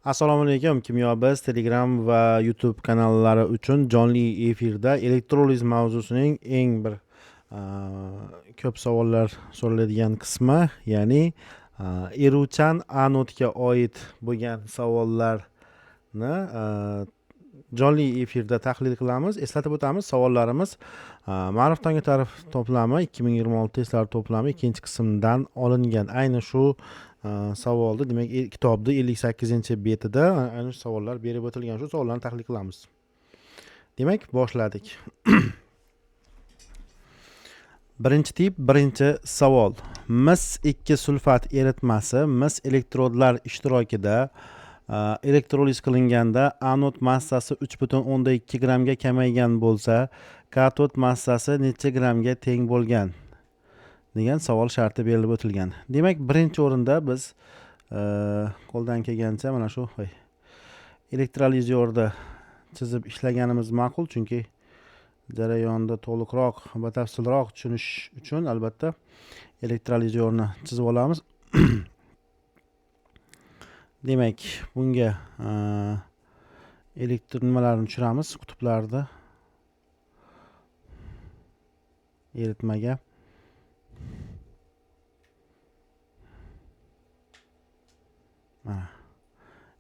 Assalomu alaykum. Kimyo Biz Telegram va YouTube kanallari uchun jonli efirda elektroliz mavzusining eng bir ko'p savollar so'raladigan qismi, ya'ni eruvchan anodga oid bo'lgan savollarni jonli efirda tahlil qilamiz. Eslatib o'tamiz, savollarimiz Ma'rif Tongotarov to'plami 2026 testlar to'plami 2-qismdan olingan. Ayni shu savolni, demak, kitobni 58-betida ayni shu savollar berib o'tilgan. Shu savollarni tahlil qilamiz. Demak, boshladik. Birinchi tip, birinchi savol. Mis 2 sulfat eritmasi mis elektrodlar ishtirokida elektroliz qilinganda anod massasi 3,2 grammga kamaygan bo'lsa, katod massasi necha grammga teng bo'lgan degan savol sharti berilib o'tilgan. Demak, birinchi o'rinda biz qo'ldan kelgancha mana shu elektrolizyorni chizib ishlaganimiz ma'qul, chunki jarayonda to'liqroq, batafsilroq tushunish uchun albatta elektrolizyorni chizib olamiz. Demak, bunga elektr nimalarni tushiramiz, qutblarni eritmaga. Mana.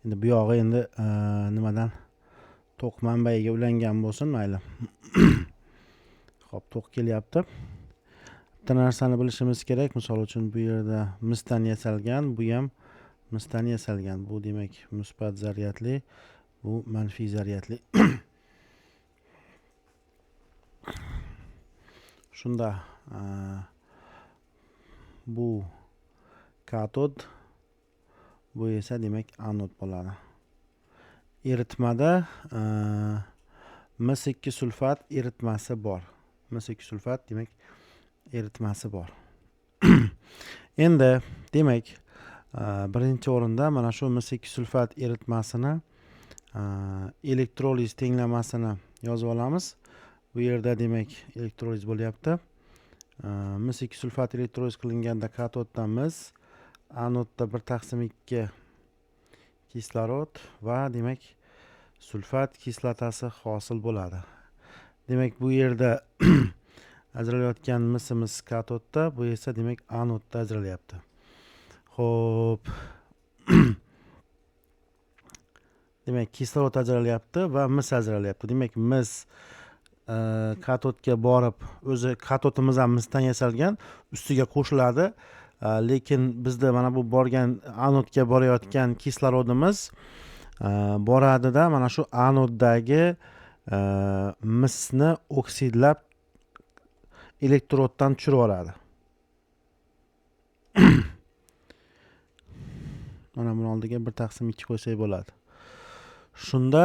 Endi bu yog'i endi nimadan to'q manbaiga ulangan bo'lsin, mayli. Xo'p, to'q kelyapti. Bitta narsani bilishimiz kerak, misol uchun bu yerda misdan yasalgan, bu ham misdan yasalgan. Bu demak musbat zaryadli, bu manfiy zaryadli. Shunda bu katod, bu esa demak anod bo'ladi. Eritmada mis 2 sulfat eritmasi bor. Mis 2 sulfat demak eritmasi bor. Endi demak birinchi o'rinda mana shu mis 2 sulfat eritmasini elektroliz tenglamasini yozib olamiz. Bu yerda demak elektroliz bo'lyapti. Mis 2 sulfat elektroliz qilinganda katodda mis, anodda 1/2 kislorod va demak sulfat kislotasi hosil bo'ladi. Demak, bu yerda ajralayotgan misimiz katodda, bu esa demak anodda ajralyapti. Xo'p. Demak, kislorod ajralyapti va mis ajralyapti. Demak, mis katodga borib, o'zi katodimiz ham misdan yasalgan, ustiga qo'shiladi. Lekin bizda mana bu borgan anodga borayotgan kislorodimiz boradida mana shu anoddagi misni oksidlab elektroddan tushirib yuboradi. Mana buni oldiga 1/2 qo'ysak bo'ladi. Shunda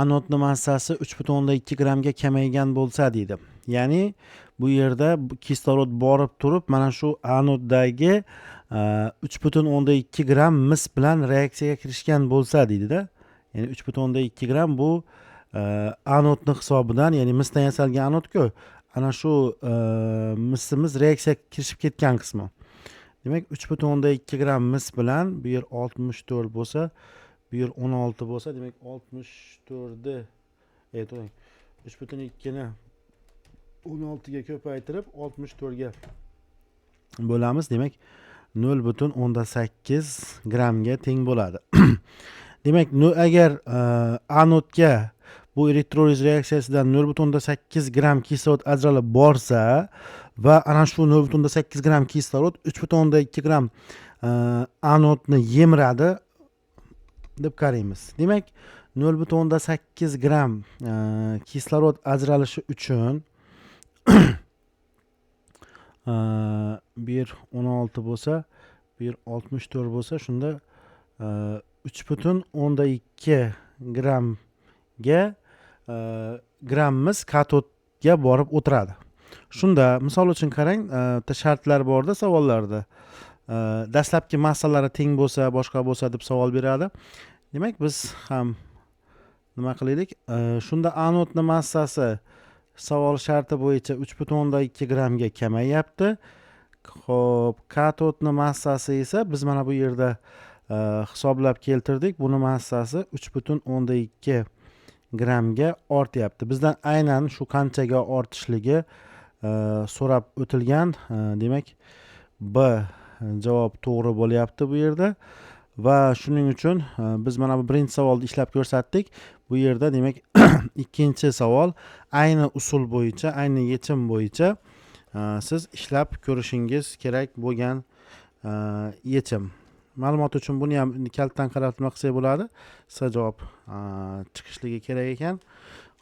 anodni massasi 3,2 grammga kamaygan bo'lsa deydi. Ya'ni bu yerda kislorod borib turib mana shu anoddagi 3,2 gramm mis bilan reaksiyaga kirishgan bo'lsa deydida. Ya'ni 3,2 gramm bu anodni hisobidan, ya'ni misdan yasalgan anodku, ana shu misimiz reaksiyaga kirishib ketgan qismi. Demak, 3,2 gramm mis bilan bu yer 64 bo'lsa, bu yer 16 bo'lsa, demak 64-ni, to'g'ri, 3,2 ni 16 ga ko'paytirib 64 ga bo'lamiz. Demak, 0,8 grammga teng bo'ladi. Demak, agar anodga bu elektroliz reaksiyasidan 0,8 gramm kislorod ajralib borsa va ana shu 0,8 gramm kislorod 3,2 gramm anodni yemiradi deb qaraymiz. Demak, 0,8 gramm kislorod ajralishi uchun bu yer 16 bo'lsa, bu yer 64 bo'lsa, shunda 3,2 grammga grammimiz katodga borib o'tiradi. Shunda misol uchun qarang, bitta shartlar borda savollarda. Dastlabki massalari teng bo'lsa, boshqa bo'lsa deb savol beradi. Demak, biz ham nima qilaylik? Shunda anodni massasi savol sharti bo'yicha 3,2 grammga kamayyapti. Xo'p, katodni massasi esa biz mana bu yerda hisoblab keltirdik. Buni massasi 3,2 grammga ortyapti. Bizdan aynan shu qanchaga ortishligi so'rab o'tilgan. Demak, B javob to'g'ri bo'lyapti bu yerda. Va shuning uchun biz mana bu birinchi savolni ishlab ko'rsatdik. Bu yerda demak ikkinchi savol ayni usul bo'yicha, ayni yechim bo'yicha siz ishlab ko'rishingiz kerak bo'lgan yechim. Ma'lumot uchun buni ham kalitdan qarab nima qilsak bo'ladi? S javob chiqishligi kerak ekan.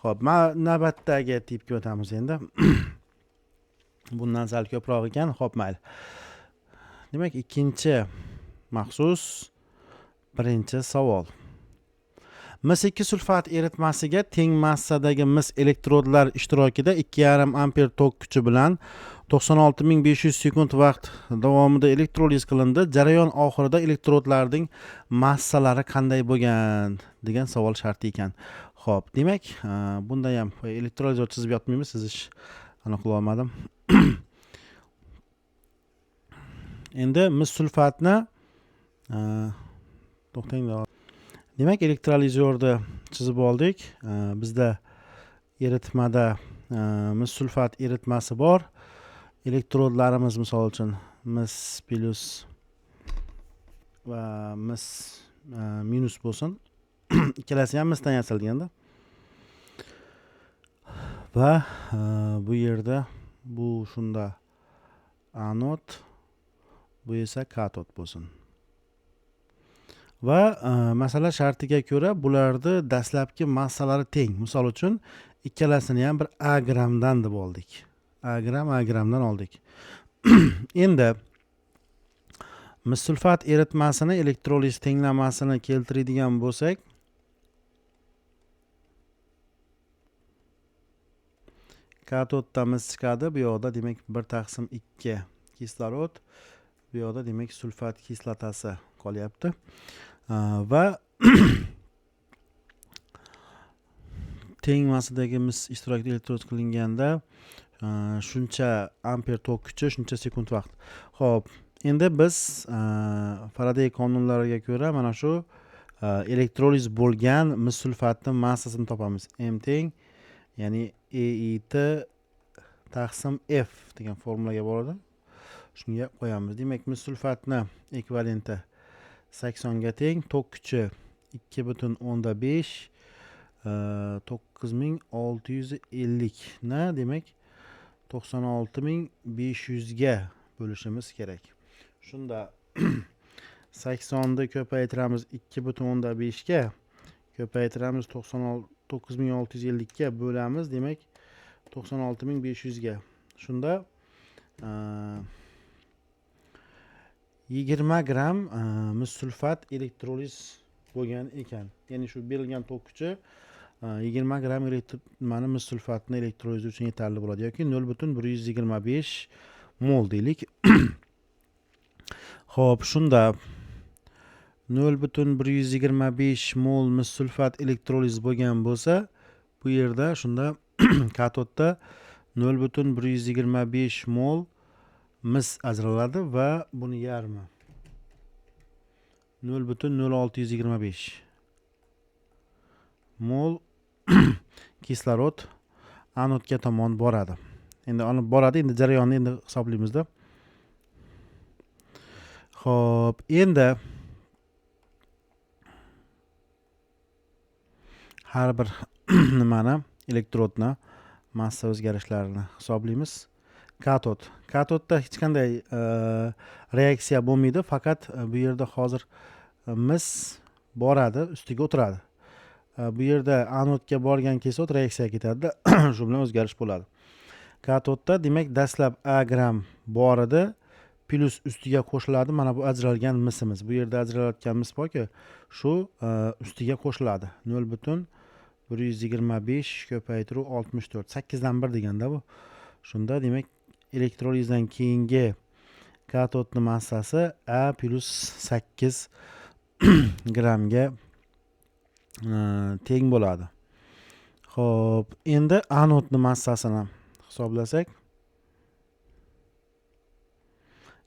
Xo'p, navbatdagi tipga o'tamiz endi. Bundan sal ko'proq ekan. Xo'p, mayli. Demak, ikkinchi maxsus birinchi savol. Mis 2 sulfat eritmasiga teng massadagi mis elektrodlar ishtirokida 2,5 amper tok kuchi bilan 96500 sekund vaqt davomida elektroliz qilindi. Jarayon oxirida elektrodlarning massalari qanday bo'lgan degan savol sharti ekan. Xo'p, demak, bunda ham elektrolizor chizib yotmaymiz, sizish aniq qila olmadim. Endi mis sulfatni to'xtanglar. Demak, elektrolizorni chizib oldik. Bizda eritmada mis sulfat eritmasi bor. Elektrodlarimiz misol uchun mis plyus va mis minus bo'lsin. Ikkalasi ham misdan yasalganda. Va bu yerda bu shunda anod, bu esa katod bo'lsin. Va masala shartiga ko'ra bularni dastlabki massalari teng. Misol uchun ikkalasini ham bir A grammdan deb oldik. A gram, A grammdan oldik. Endi mis sulfat eritmasini elektroliz tenglamasini keltiradigan bo'lsak, katodda mis chiqadi, bu yoqda demak 1/2 kislorod, bu yoqda demak sulfat kislotasi qolyapti. Va teng massadagi mis ishtirokida elektroliz qilinganda shuncha amper tok kuchi, shuncha sekund vaqt. Xo'p, endi biz Faraday qonunlariga ko'ra mana shu elektroliz bo'lgan mis sulfatning massasini topamiz. M teng, ya'ni EIT taqsim F degan formulaga boradi. Shunga qo'yamiz. Demak, mis sulfatni ekvivalenti 80 ga teng, tok kuchi 2,5, 9650 ni demak 96500 ga bo'lishimiz kerak. Shunda 80 ni ko'paytiramiz 2,5 ga, ko'paytiramiz 9650 ga bo'lamiz, demak 96500 ga. Shunda 20 gramm mis sulfat elektroliz bo'lgan ekan. Ya'ni shu berilgan tok kuchi 20 gramm nimani mis sulfatni elektrolizi uchun yetarli bo'ladi yoki 0,125 mol deylik. Xo'p, shunda 0,125 mol mis sulfat elektroliz bo'lgan bo'lsa, bu yerda shunda katodda 0,125 mol mis ajraladi va buni yarmi 0,0625 mol kislorod anodga tomon boradi. Endi olib boradi, endi jarayonni endi hisoblaymizda. Xo'p, endi har bir nimani elektrodni massa o'zgarishlarini hisoblaymiz. Katod. Katodda hech qanday reaksiya bo'lmaydi, faqat bu yerda hozir mis boradi, ustiga o'tiradi. Bu yerda anodga borgan kislorod reaksiya ketadida, shu bilan o'zgarish bo'ladi. Katodda demak dastlab A gramm bor edi, plus ustiga qo'shiladi mana bu ajralgan misimiz. Bu yerda ajralayotgan mis borku, shu ustiga qo'shiladi. 0,125 ko'paytiruv 64, sakkizdan bir deganda bu. Shunda demak elektrolizdan keyingi katodning massasi A plus 8 grammga teng bo'ladi. Xo'p, endi anodning massasini hisoblasak,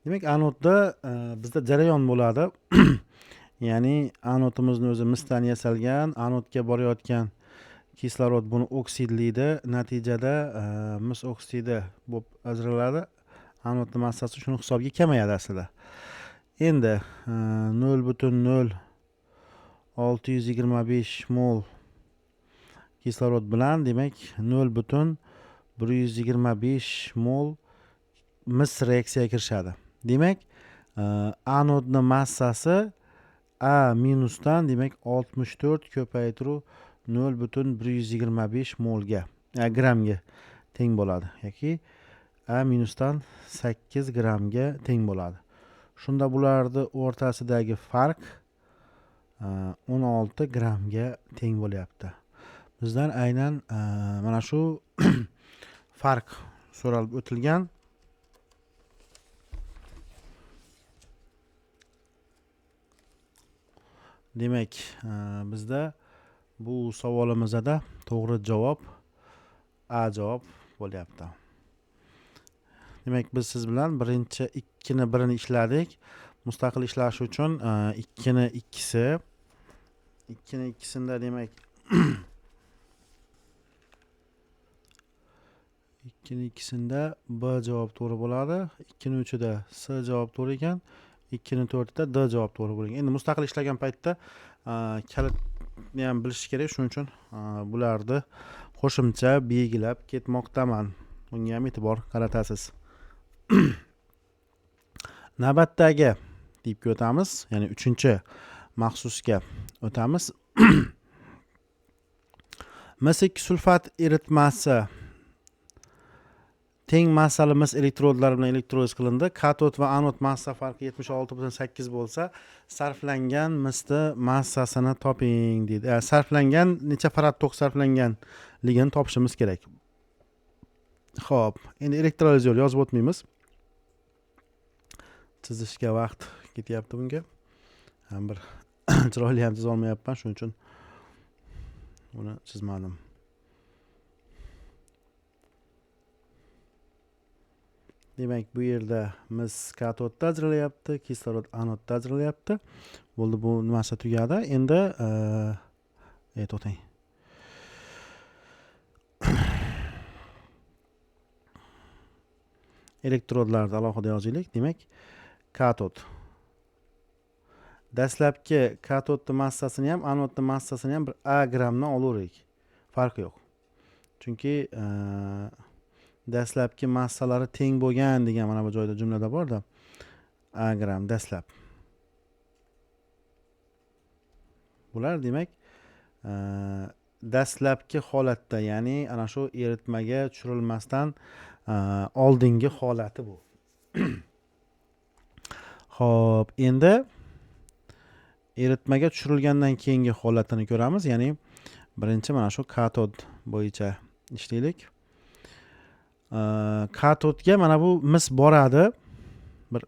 Demak, anodda bizda jarayon bo'ladi. Ya'ni anodimizni o'zi misdan yasalgan, anodga borayotgan kislorod buni oksidlaydi, natijada mis oksidi bo'lib ajraladi. Anodning massasi shuni hisobiga kamayadi aslida. Endi 0,0625 mol kislorod bilan, demak, 0,125 mol mis reaksiyaga kirishadi. Demak, anodning massasi A minusdan, demak, 64 ko'paytiruv 0,125 molga, grammga teng bo'ladi yoki A minusdan 8 grammga teng bo'ladi. Shunda bularni o'rtasidagi farq 16 grammga teng bo'lyapti. Bizdan aynan mana shu farq so'ralib o'tilgan. Demak, bizda bu savolimizda to'g'ri javob A javob bo'lyapti. Demak, biz siz bilan birinchi ikkini birini ishladik. Mustaqil ishlash uchun ikkini ikkisi, ikkini ikkisinda, demak, ikkini ikkisinda B javob to'g'ri bo'ladi, ikkini uchida C javob to'g'ri ekan, ikkini to'rtida D javob to'g'ri bo'lgan. Endi mustaqil ishlagan paytda kalitni ham bilish kerak, shuning uchun bularni qo'shimcha belgilab ketmoqdaman. Bunga ham e'tibor qaratasiz. Navbatdagi tipga o'tamiz, ya'ni uchinchi maxsusga o'tamiz. Mis ikki sulfat eritmasi teng massali mis elektrodlari bilan elektroliz qilindi. Katod va anod massa farqi 76,8 bo'lsa, sarflangan misni massasini toping deydi. Sarflangan necha farad tok sarflanganligini topishimiz kerak. Xo'p, endi elektrolizyor yozib o'tmaymiz. Chizishga vaqt ketyapti bunga. Ham bir chiroyli ham chiza olmayapman, shuning uchun buni chizmadim. Demak, bu yerda mis katodda ajralyapti, kislorod anodda ajralyapti. Bo'ldi, bu nimasi tugadi. Endi to'xtang. Elektrodlarni alohida yozaylik. Demak, katod. Dastlabki katodning massasini ham, anodning massasini ham bir A grammdan olaveraylik. Farqi yo'q. Chunki dastlabki massalari teng bo'lgan degan mana bu joyda jumlada bor-da. A gramm dastlab. Bular demak, dastlabki holatda, ya'ni ana shu eritmaga tushirilmasdan oldingi holati bu. Xo'p, endi eritmaga tushirilgandan keyingi holatini ko'ramiz. Ya'ni birinchi mana shu katod bo'yicha ishlaylik. Katodga mana bu mis boradi. Bir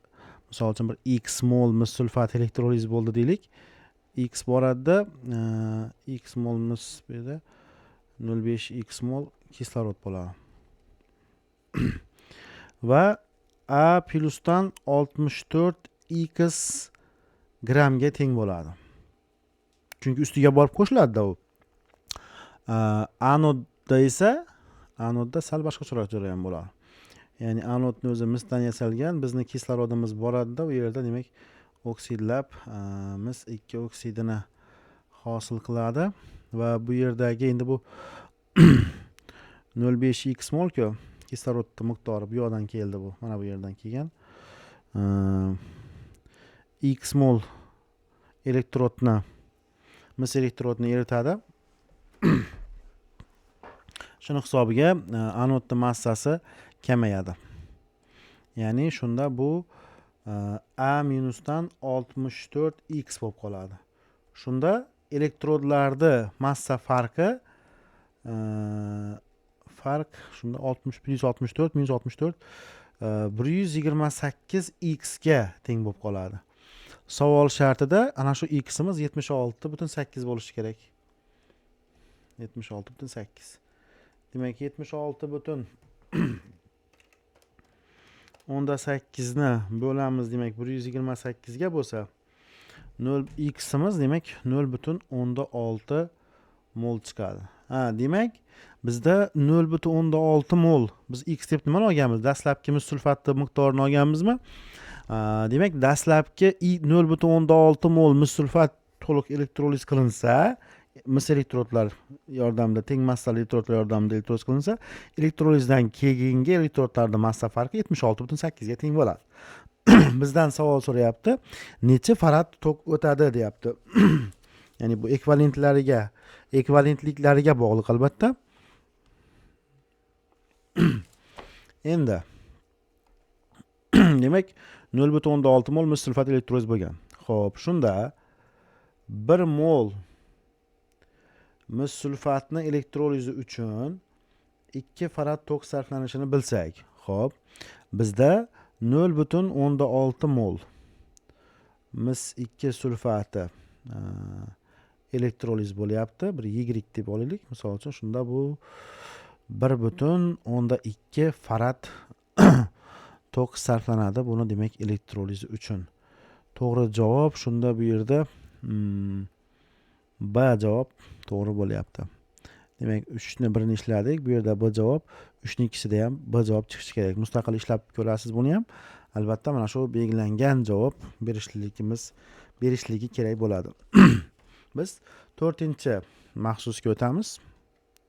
misol uchun bir X mol mis sulfat elektroliz bo'ldi deylik. X boradida, X mol mis bu yerda 0,5 X mol kislorod bo'ladi. Va A plyusdan 64 X grammga teng bo'ladi. Chunki ustiga borib qo'shiladi-da u. Anodda esa, anodda sal boshqacharoq jarayon bo'ladi. Ya'ni anodni o'zi misdan yasalgan, bizni kislorodimiz boradida u yerda demak oksidlab, mis 2 oksidini hosil qiladi va bu yerdagi endi bu 0,5 X molku kislorodning miqdori bu yoqdan keldi bu. Mana bu yerdan kelgan. X mol elektrodni, mis elektrodni eritadi. Shuni hisobiga anodning massasi kamayadi. Ya'ni shunda bu A minusdan 64 X bo'lib qoladi. Shunda elektrodlarda massa farqi, farq shunda oltmish plyus oltmish to'rt minus oltmish to'rt, bir yuz yigirma sakkiz X ga teng bo'lib qoladi. Savol shartida ana shu X'imiz 76,8 bo'lishi kerak. 76,8. Demak, yetmish olti butun 0,8 ni bo'lamiz, demak 128 ga bo'lsa 0 x'imiz demak 0,6 mol chiqadi. Ha, demak bizda 0,6 mol biz x deb nimani olganmiz? Dastlabki mis sulfatni miqdorini olganmizmi? Demak dastlabki 0,6 mol mis sulfat to'liq elektroliz qilinsa, mis elektrodlar yordamida, teng massali elektrodlar yordamida elektroliz qilinsa, elektrolizdan keyingi elektrodlarning massa farqi 76,8 ga teng bo'ladi. Bizdan savol so'rayapti, necha farad tok o'tadi deyapti. Ya'ni bu ekvivalentliklariga bog'liq albatta. Endi demak 0,6 mol mis sulfat elektroliz bo'lgan. Xo'p, shunda 1 mol mis sulfatni elektrolizi uchun 2 farad tok sarflanishini bilsak, xo'p, bizda 0,6 mol mis 2 sulfati elektroliz bo'lyapti. Bir y deb olaylik, misol uchun, shunda bu 1,2 farad tok sarflanadi buni demak elektroliz uchun. To'g'ri javob shunda bu yerda B javob to'g'ri bo'lyapti. Demak 3 ni 1 ni ishladik. Bu yerda B javob, 3 ni 2sida ham B javob chiqishi kerak. Mustaqil ishlab ko'rasiz buni ham. Albatta mana shu belgilangan javob berishligi kerak bo'ladi. Biz 4-maxsusga o'tamiz.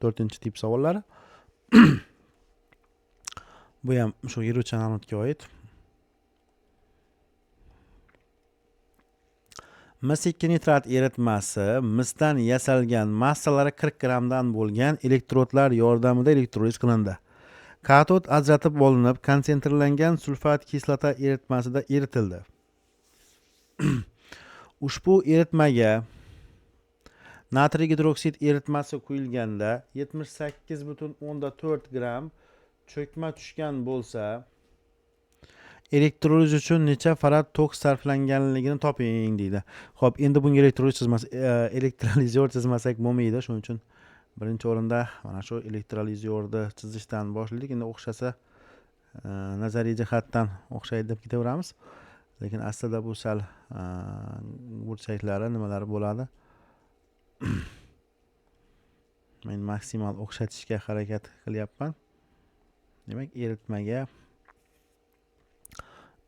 4-tip savollari. Bu ham shu yuruvchan anodga oid. Mis 2 nitrat eritmasi misdan yasalgan massalari 40 grammdan bo'lgan elektrodlar yordamida elektroliz qilindi. Katod ajratib olinib, konsentrlangan sulfat kislota eritmasida eritildi. Ushbu eritmaga natriy gidroksid eritmasi quyilganda 78,4 gramm cho'kma tushgan bo'lsa, elektroliz uchun necha farad tok sarflanganligini toping deydi. Xo'p, endi bunga elektrolizyor chizmasak bo'lmaydi. Shuning uchun birinchi o'rinda mana shu elektrolizyorni chizishdan boshlaylik. Endi o'xshasa, nazariy jihatdan o'xshaydi deb ketaveramiz. Lekin aslida bu sal burchaklari nimalari bo'ladi. Men maksimal o'xshatishga harakat qilyapman. Demak, eritmaga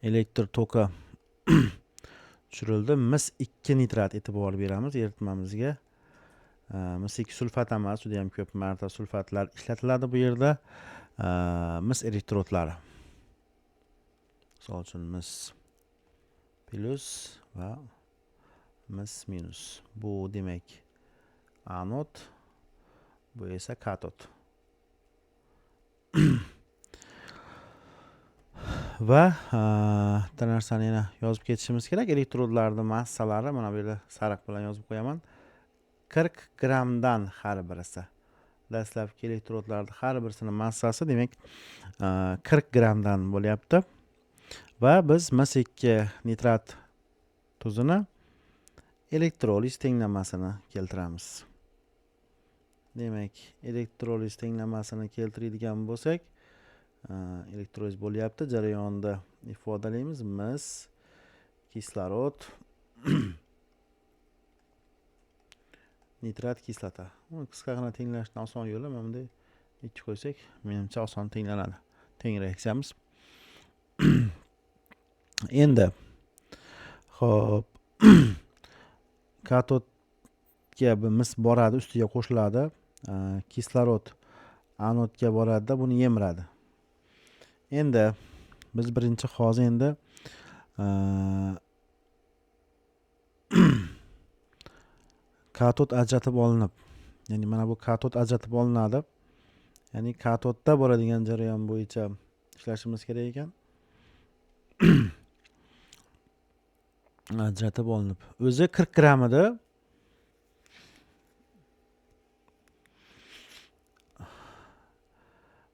elektr toki tushirildi. Mis 2 nitrat e'tibor beramiz eritmamizga. Mis 2 sulfat emas, juda ham ko'p marta sulfatlar ishlatiladi bu yerda. Mis elektrodlari. Misol uchun mis plus va mis minus. Bu demak anod, bu esa katod. Va bitta narsani yana yozib ketishimiz kerak. Elektrodlarning massalari mana bu yerda sariq bilan yozib qo'yaman. 40 grammdan har birisi. Dastlabki elektrodlarning har birisining massasi demak 40 grammdan bo'lyapti. Va biz mis 2 nitrat tuzini elektroliz tenglamasini keltiramiz. Demak, elektroliz tenglamasini keltiradigan bo'lsak, elektroliz bo'lyapti. Jarayonda ifodalaymiz. Mis, kislorod, nitrat kislota. Uni qisqagina tenglashdan oson yo'li mana bunday 2 qo'ysak, menimcha oson tenglanadi. Teng reaksiyamiz. Endi xo'p, katodga mis boradi, ustiga qo'shiladi. Kislorod anodga boradi-da, buni yemiradi. Endi biz birinchi hozir endi katod ajratib olinib, ya'ni mana bu katod ajratib olinadi. Ya'ni katodda boradigan jarayon bo'yicha ishlashimiz kerak ekan. Ajratib olinib, o'zi 40 gramm edi.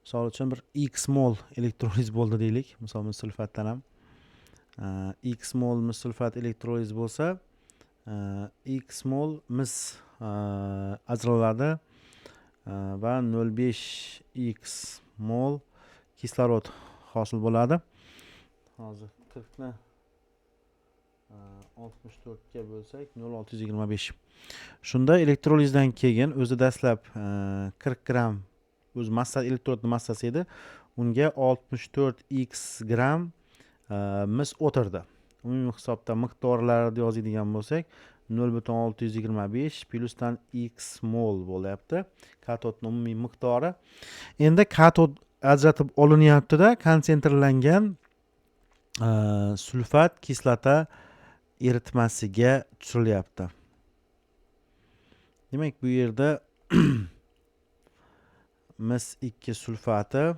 Misol uchun bir x mol elektroliz bo'ldi deylik. Misol mis sulfatdan ham x mol mis sulfat elektroliz bo'lsa, x mol mis ajraladi va 0,5 x mol kislorod hosil bo'ladi. Hozir 40 ni 64 ga bo'lsak 0,625. Shunda elektrolizdan keyin o'zi dastlab 40 gramm o'zi massa, elektrodning massasi edi. Unga 64 x gramm mis o'tirdi. Umumiy hisobda miqdorlarni yozadigan bo'lsak 0,625 plyusdan x mol bo'lyapti. Katodning umumiy miqdori. Endi katod ajratib olinyapti-da, konsentrlangan sulfat kislota eritmasiga tushiриlyapti. Demak, bu yerda mis 2 sulfati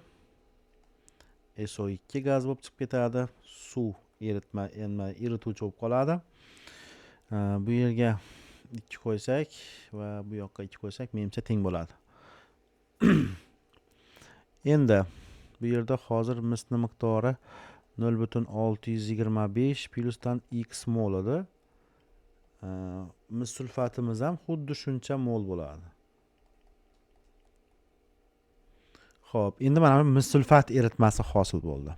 SO2 gaz bo'lib chiqib ketadi. Suv eritma, endi erituvchi bo'lib qoladi. Bu yerga 2 qo'ysak va bu yoqqa 2 qo'ysak, menimcha teng bo'ladi. Endi bu yerda hozir misni miqdori 0,625 plyusdan x mol edi. Mis sulfatimiz ham xuddi shuncha mol bo'ladi. Xo'p, endi mana bu mis sulfat eritmasi hosil bo'ldi.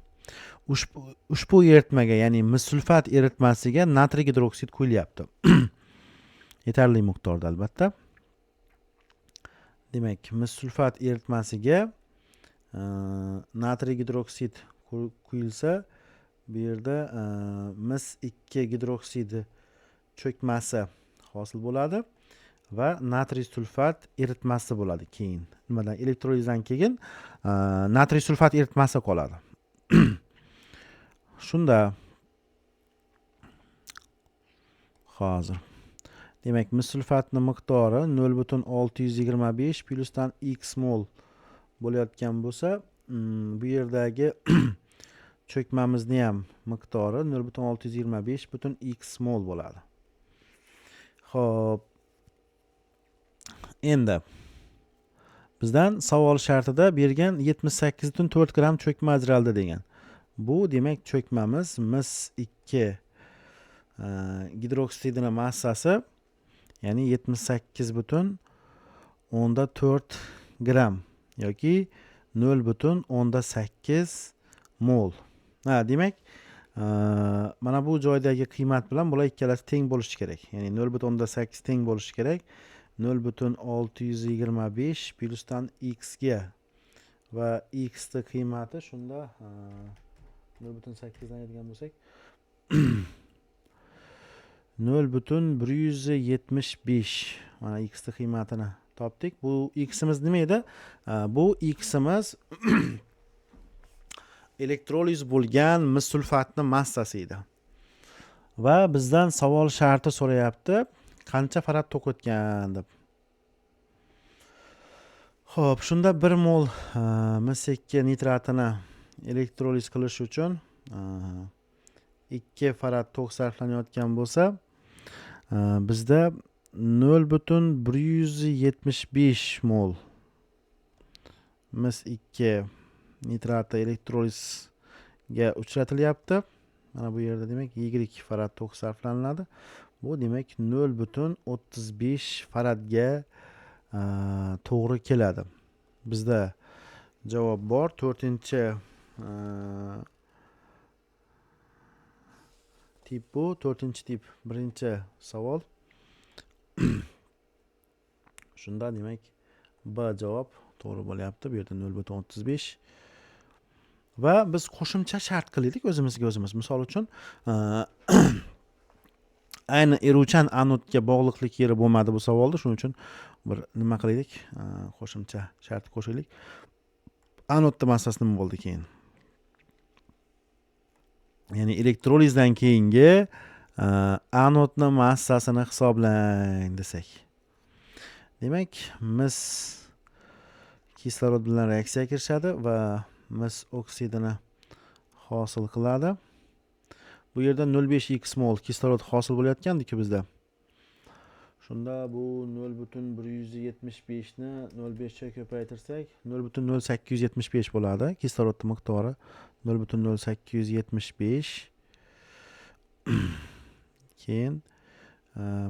Ushbu eritmaga, ya'ni mis sulfat eritmasiga natriy gidroksid quyilyapti. Yetarli miqdorda albatta. Demak, mis sulfat eritmasiga natriy gidroksid quyilsa, bu yerda mis 2 gidroksidi cho'kmasi hosil bo'ladi va natriy sulfat eritmasi bo'ladi keyin. Nimadan? Elektrolizdan keyin natriy sulfat eritmasi qoladi. Shunda hozir demak mis sulfatning miqdori 0,625 plyusdan x mol bo'layotgan bo'lsa, bu yerdagi cho'kmamizni ham miqdori 0,625 butun x mol bo'ladi. Xo'p. Endi bizdan savol shartida bergan 78,4 gramm cho'kma ajraldi degan. Bu demak cho'kmamiz mis 2 gidroksidini massasi, ya'ni 78,4 gramm yoki 0,8 mol. Ha, demak, mana bu joydagi qiymat bilan bular ikkalasi teng bo'lishi kerak. Ya'ni 0,8 teng bo'lishi kerak. 0,625 plyusdan x ga va x ni qiymati shunda 0,8 dan aytgan bo'lsak 0,175. Mana x ni qiymatini topdik. Bu x'imiz nima edi? Bu x'imiz elektroliz bo'lgan mis sulfatning massasi edi. Va bizdan savol sharti so'rayapti, qancha farad tok o'tgan deb. Xo'p, shunda 1 mol mis 2 nitratini elektroliz qilish uchun 2 farad tok sarflanayotgan bo'lsa, bizda 0,175 mol mis 2 nitrati elektrolizga uchratilyapti. Mana bu yerda demak y farad tok sarflaniladi. Bu demak 0,35 faradga to'g'ri keladi. Bizda javob bor. 4-chi tip bu. 4-chi tip birinchi savol. Shunda demak B javob to'g'ri bo'lyapti. Bu yerda 0,35. Va biz qo'shimcha shart qilaylik o'zimizga o'zimiz. Misol uchun, ayni eruvchan anodga bog'liqlik yeri bo'lmadi bu savolda. Shuning uchun bir nima qilaylik? Qo'shimcha shart qo'shaylik. Anodning massasi nima bo'ldi keyin? Ya'ni elektrolizdan keyingi anodning massasini hisoblang desak. Demak, mis kislorod bilan reaksiya kirishadi va mis oksidini hosil qiladi. Bu yerda 0,5 x mol kislorod hosil bo'layotgandi-ku bizda. Shunda bu 0,175 ni 0,5 ga ko'paytirsak 0,0875 bo'ladi. Kislorodning miqdori 0,0875. Keyin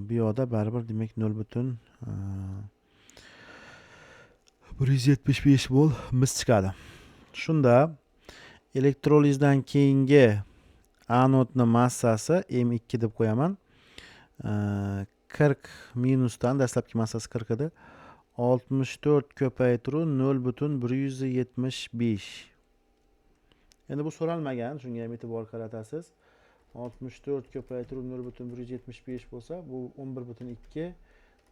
bu yoqda baribir demak 0,175 mol mis chiqadi. Shunda elektrolizdan keyingi Anodni massasi M2 deb qo'yaman. 40 minusdan dastlabki massasi 40 edi. 64 ko'paytiruv 0,175. Endi bu so'ralmagan, shunga ham e'tibor qaratasiz. 64 ko'paytiruv 0,175 bo'lsa, bu 11,2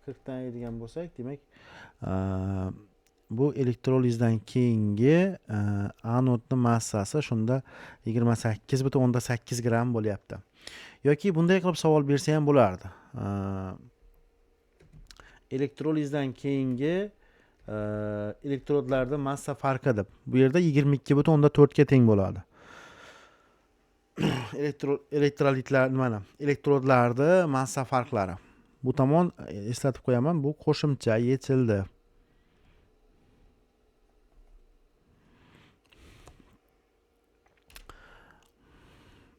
40 dan ayirgan bo'lsak, demak, bu elektrolizdan keyingi anodni massasi shunda 28,8 gramm bo'lyapti. Yoki bunday qilib savol bersa ham bo'lardi. Elektrolizdan keyingi elektrodlarda massa farqi deb. Bu yerda 22,4 ga teng bo'ladi. Elektrolitlar nimani? Elektrodlarda massa farqlari. Bu tomon eslatib qo'yaman, bu qo'shimcha yechildi.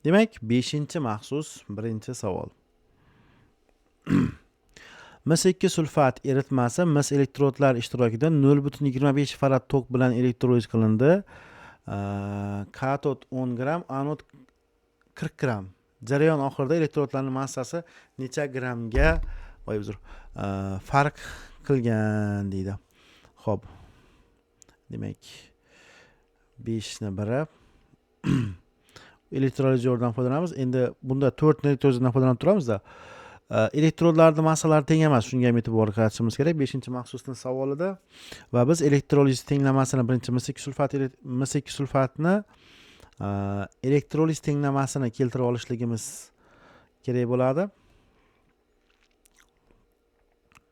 Demak, 5-maxsus 1-savol. Mis 2 sulfat eritmasi mis elektrodlar ishtirokida 0,25 farad tok bilan elektroliz qilindi. Katod 10 gramm, anod 40 gramm. Jarayon oxirida elektrodlarning massasi necha grammga, voy uzr, farq qilgan deydi. Xo'p. Demak, 5 ni 1 elektrolizyordan foydalanamiz. Endi bunda 4 ni elektrolizdan foydalanib turamizda. Elektrodlarning massalari teng emas, shunga ham e'tibor qaratishimiz kerak. 5-maxsusning savolida va biz elektroliz tenglamasini birinchi mis 2 sulfat mis 2 sulfatni elektroliz tenglamasini keltirib olishligimiz kerak bo'ladi.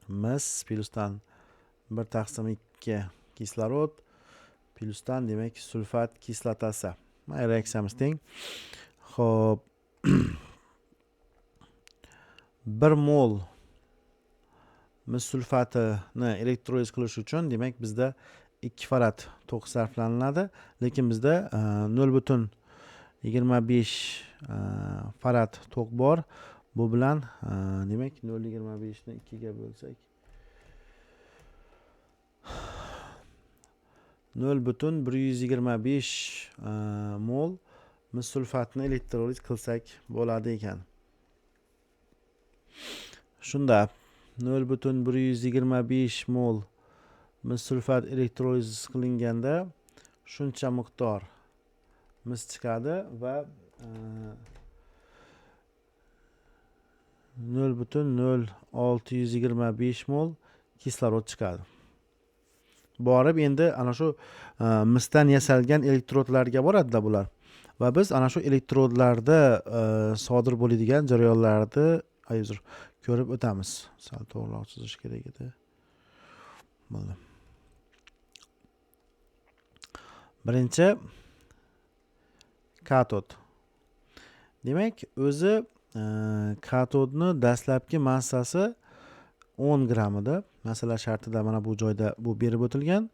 Mis plyusdan 1/2 kislorod plyusdan demak sulfat kislotasi. Mana reaksiyamiz teng. Xo'p. 1 mol mis sulfatini elektroliz qilish uchun demak bizda 2 farad tok sarflaniladi, lekin bizda 0,25 farad tok bor. Bu bilan demak 0,25 ni 2 ga bo'lsak 0,125 mol mis sulfatni elektroliz qilsak bo'ladi ekan. Shunda 0,125 mol mis sulfat elektroliz qilinganda shuncha miqdor mis chiqadi va 0,0625 mol kislorod chiqadi. Borib endi ana shu misdan yasalgan elektrodlarga boradida bular. Va biz ana shu elektrodlarda sodir bo'ladigan jarayonlarni uzr, ko'rib o'tamiz. Sal to'g'riroq chizish kerak edi. Bo'ldi. Birinchi katod. Demak, o'zi katodni dastlabki massasi 10 gramm edi. Masala shartida mana bu joyda bu berib o'tilgan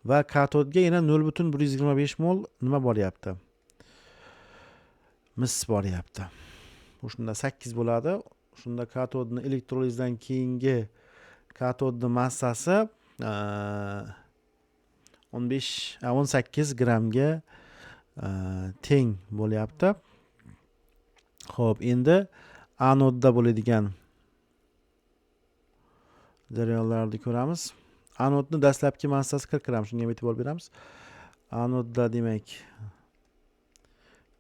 va katodga yana 0,125 mol nima boryapti? Mis boryapti. Bu shunda 8 bo'ladi. Shunda katodni elektrolizdan keyingi katodni massasi 18 grammga teng bo'lyapti. Xo'p, endi anodda bo'ladigan jarayonlarni ko'ramiz. Anodni dastlabki massasi 40 gramm, shunga ham e'tibor beramiz. Anodda demak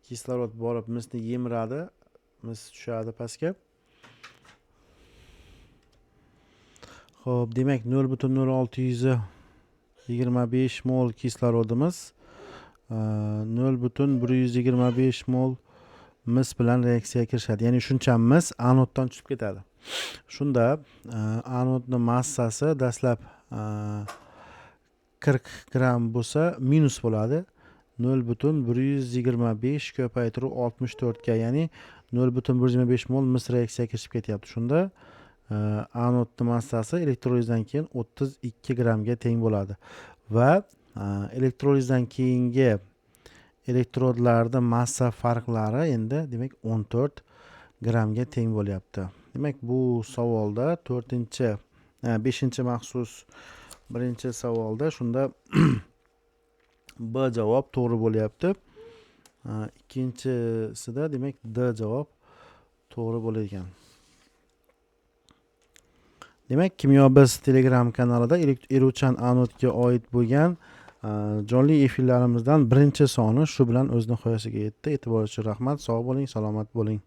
kislorod borib misni yemiradi, mis tushadi pastga. Xo'p, demak 0,0625 mol kislorodimiz 0,125 mol mis bilan reaksiyaga kirishadi. Ya'ni shuncha mis anoddan tushib ketadi. Shunda anodni massasi dastlab 40 gramm bo'lsa minus bo'ladi. 0,125 ko'paytirib 64 ga, ya'ni 0,125 mol mis reaksiyaga kirishib ketyapti. Shunda anodni massasi elektrolizdan keyin 32 grammga teng bo'ladi. Va elektrolizdan keyingi elektrodlarda massa farqlari endi demak 14 grammga teng bo'lyapti. Demak, bu savolda 5-maxsus 1-savolda shunda B javob to'g'ri bo'lyapti. Ikkinchisida, demak, D javob to'g'ri bo'ladigan. Demak, Kimyo Biz Telegram kanalida eruvchan anodga oid bo'lgan jonli efirlarimizdan birinchi soni shu bilan o'z nihoyasiga yetdi. E'tibor uchun rahmat, sog' bo'ling, salomat bo'ling.